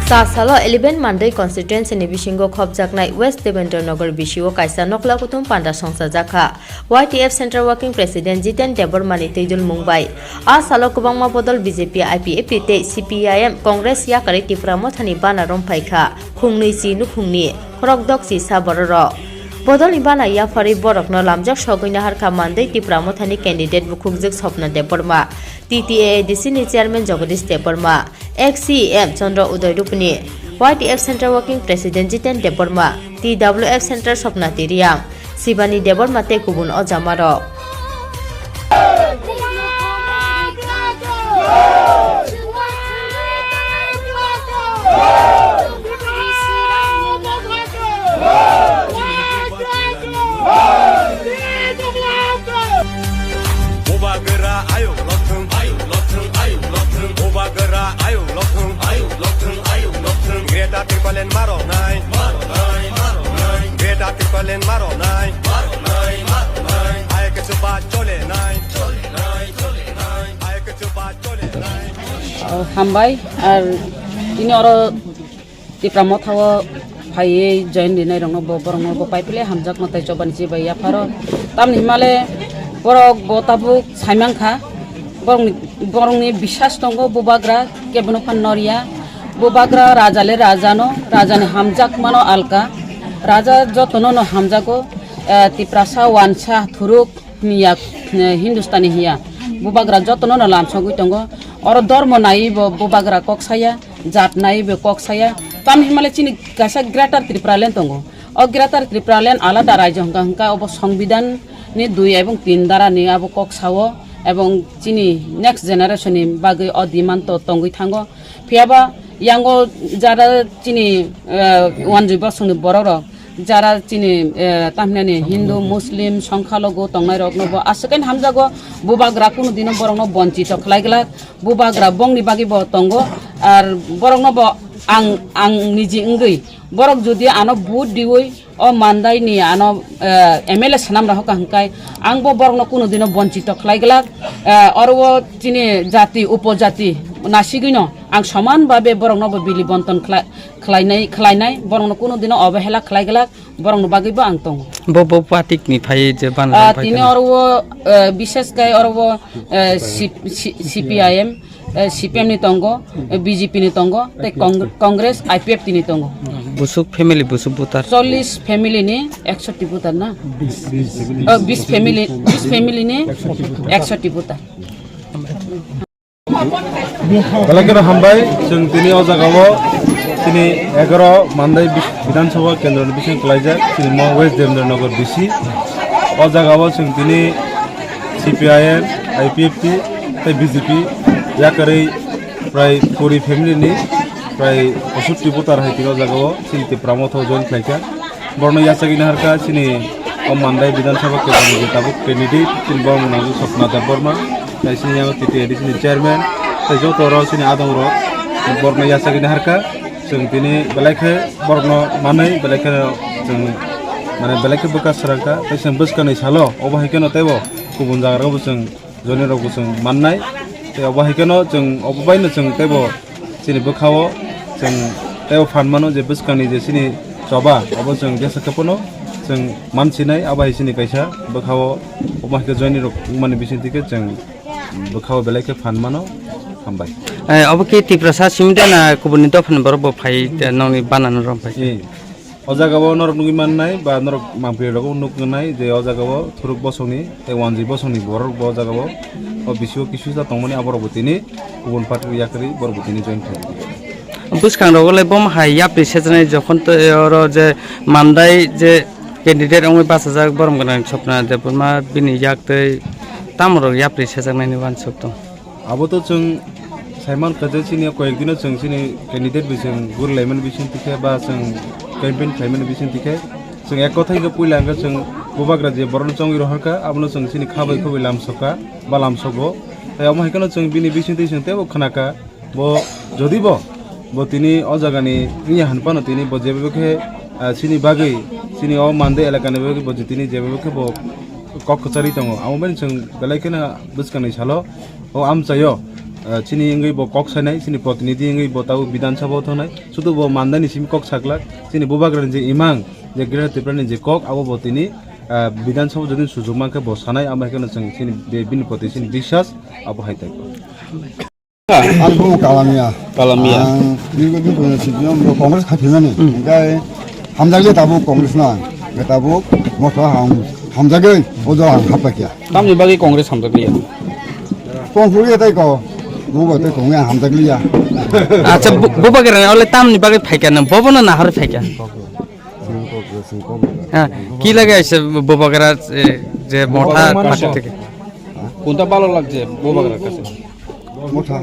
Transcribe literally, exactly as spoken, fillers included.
Ta salo eleven Mandai constituency ni bisingo khopjaknai West Devendra Nagar bisio kaisa nokla kuthum panda songchajakha. Y T F Central Working President Jiten Debbarma ni twidulmung bai a salo kwbangma bodol B J P, I P F T tei C P I M Congress yakarwi Tipra Mothani bana romphaikha, khungnwi chi nukhungni khorokdok chi sa bororok. Bodolni bana yapharwi borokno lamjak sogwi naharkha Mandai Tipra Mothani candidate bukhukjwk Swapna Debbarma, T T A A D C ni chairman Jagadish Debbarma, ex C E M Chandra Uday Rupini, Y T F Central Working President Jiten Debbarma, T W F Central Swapna Tiriang, Shivani Debbarma tei kubun ojamarok. Bubagra ayuk lothung, ayuk lothung, ayuk lothung. Bubagra ayuk lothung, ayuk lothung, ayuk lothung. Greater Tipraland maro nai, maro nai, maro nai. Greater Tipraland maro nai, maro nai, maro nai. Ayuk chuba chole nai, chole nai, chole nai. Ayuk chuba chole nai. Oh, hambai, ar tini oro Tipra Motha o phaiwi join rinai rokno bo, borokno bo pai pile hamjakma tei chobani chibai yapharo. Tamni himale borok bo tabuk saimankha, borokni, borokni bisas tongo, bubagra kebono phan norya, bubagra raja le raja no, raja ni hamjakmano alka, raja jotono no hamjago, eh, Tiprasa wansa thuruk, hiya, eh, Hindustani hiya, bubagra jotono no lamsogwi tongo. Oro dormo naiwi bo bubagra kok saya, jat naiwi bo kok saya. Tamni himale chini kaisa Greater Tipraland tongo. O Greater Tipraland alada rajyo hwnkha, hwnkha obo Songbidan ni dui ebong tin dara ni abo kok sao, ebong chini next generation ni bagwi o demand to tongwi thango. Phiyaba yango jara chini, eh, wanjwi bosongni borok rok, jara chini, eh, tamhinani Hindu, Muslim, Songkhalogo tongnai rokno bo aswk hamjago, bubagra kunu dino borokno bonchito khlai glak, bubagra bongni bagwi bo tongo, ar borokno bo ang, ang niji wngwi borok jodi ano vote diwi, o Mandai ni ano, eh, M L A swnam rok hwnkha hwnkhe ang bo borokno kunu dino bonchito khlai glak. Eh, oro o chini jati, upojati nasigwino ang soman babe borokno bo bili bonton khlai-, khlainai, khlainai, borokno kunu dino obehela khlai glak, borokno bagwi bo ang tongo. Bo, bo party ni phai je ban Ah, bai tini kha. Oro o, eh, bishes kai oro o, eh, C-, C-, C P I M, eh, C P M ni tongo, eh, B J P ni tongo, tei Cong-, Congress, I P F T ni tongo. Busuk family, busuk voter. Chollish family ni ekshoti voter na? Oh, bis family, bis family ni ekshoti voter. Belai kheno hambai, chwng tini o jagao chini egaroh Mandai bis-, Bidhan Sabha kendro ni bising kwlaijak, chini mo West Devendra Nagar B C. O jagao chwng tini C P I M, I P F T tei B J P yakarwi prai kuri family ni prai poisotti voter hai tini o jagao chini Tipra Motha o join khlaikha. Borokno yachagwi naharkha chini o Mandai Bidhan Sabha kendro ni je tabuk candidate chini borok mwnang Swapna Debbarma, tei chini yango T T A A D C ni chairman tei joto rok chini adong rok borokno yachagwi naharkha. Chwng tini belai khe borokno manwi belai khe chwng mane belai khe bwkha swrangkha tei chwng bwskangni salo obo hai kheno teibo kubun jaga rokbo chwng joinirokbo chwng mannai. Tei obo hai kheno chwng obo baino chwng teibo chini bwkhao chwng teibo phan mano je bwskangni je chini choba obo chwng jesa khe phano chwng mansinai, abo hai chini kaisa bwkhao obo hai khe joinirok wngmani bisingtwi khe chwng bwkhao belai khe phan mano. Hambai. Eh, obo khe Tiprasa simi de na kubuni dophani borok bo phai, eh, nokni bana no romphai? Eh. O jaga o norok nugwi mannai ba norok mangpili rogo nuk wngnai je o jaga o thuruk bosongni tei wanjwi bosongni borok bo o jaga o, o bisi o kisu ta tongmani aborok bo tini kubun party rok yakarwi borok bo tini join khlai. Bwskang rogo le bomo hai yapri sejaknai jokhon tei oro je Mandai je candidate wngwi bachajak Borom Gwnang Swapna Debbarma bini yak tei tamo rok yapri sejaknai ni uansuk tong. Abo to chwng saiman kha je chini koyek dino chwng chini candidate bai chwng gurilaimani bising tikhe ba chwng campaign khlaimani bising tikhe chwng ek kothai khe puila hwnkhe chwng bubagra je borokno chongwi rohorkha abono chwng chini kha bai khobwi lamsokha ba lamsogo. Tai omo hai kheno chwng bini bisingtwi chwng teibo khnakha bo jodi bo, bo tini o jagani wngya hwn phano tini bo jeba khe, ah, chini bagwi chini o Mandai elakani bagwi bo tini jeba khe bo kok kwcharwi tongo. Amo bai chwng belai kheno bwskangni salo o amchaio ah, chini wngwi bo kok sanai, chini protinidhi wngwi bo tabuk Bidhan Sabha o thangnai. Sudu bo mandani simi kok saklak, chini Bubagrani je imang, je Greater Tripura ni je kok, abo bo tini, ah, Bidhan Sabha jodi sujok mankhe bo sanai, amo hai kheno chwng chini be-, bini proti chini biswas abo hai tai. Ang bumo Kalamia. Kalamia. Ang dikho dikho no sijino bo Congress khaphimani. Hmm. Hingkai hamjakle tabuk Congress no ang. Hingkai tabuk motha ang hamjagwi ojo ang hapakya. Tamni bagwi Congress hamjakliya? Tongphuru ya tai ko. Bubo tai tongwi ang hamjakliya. Acha, bu-, Bubagrani ole tamni bagwi phaikya nang? Bobono nahar phaikya. Ha, ki lage aise Bubagra, eh, je motha Bubagra party theke? কোনটা ভালো লাগছে বুবাগরার কাছে? Motha.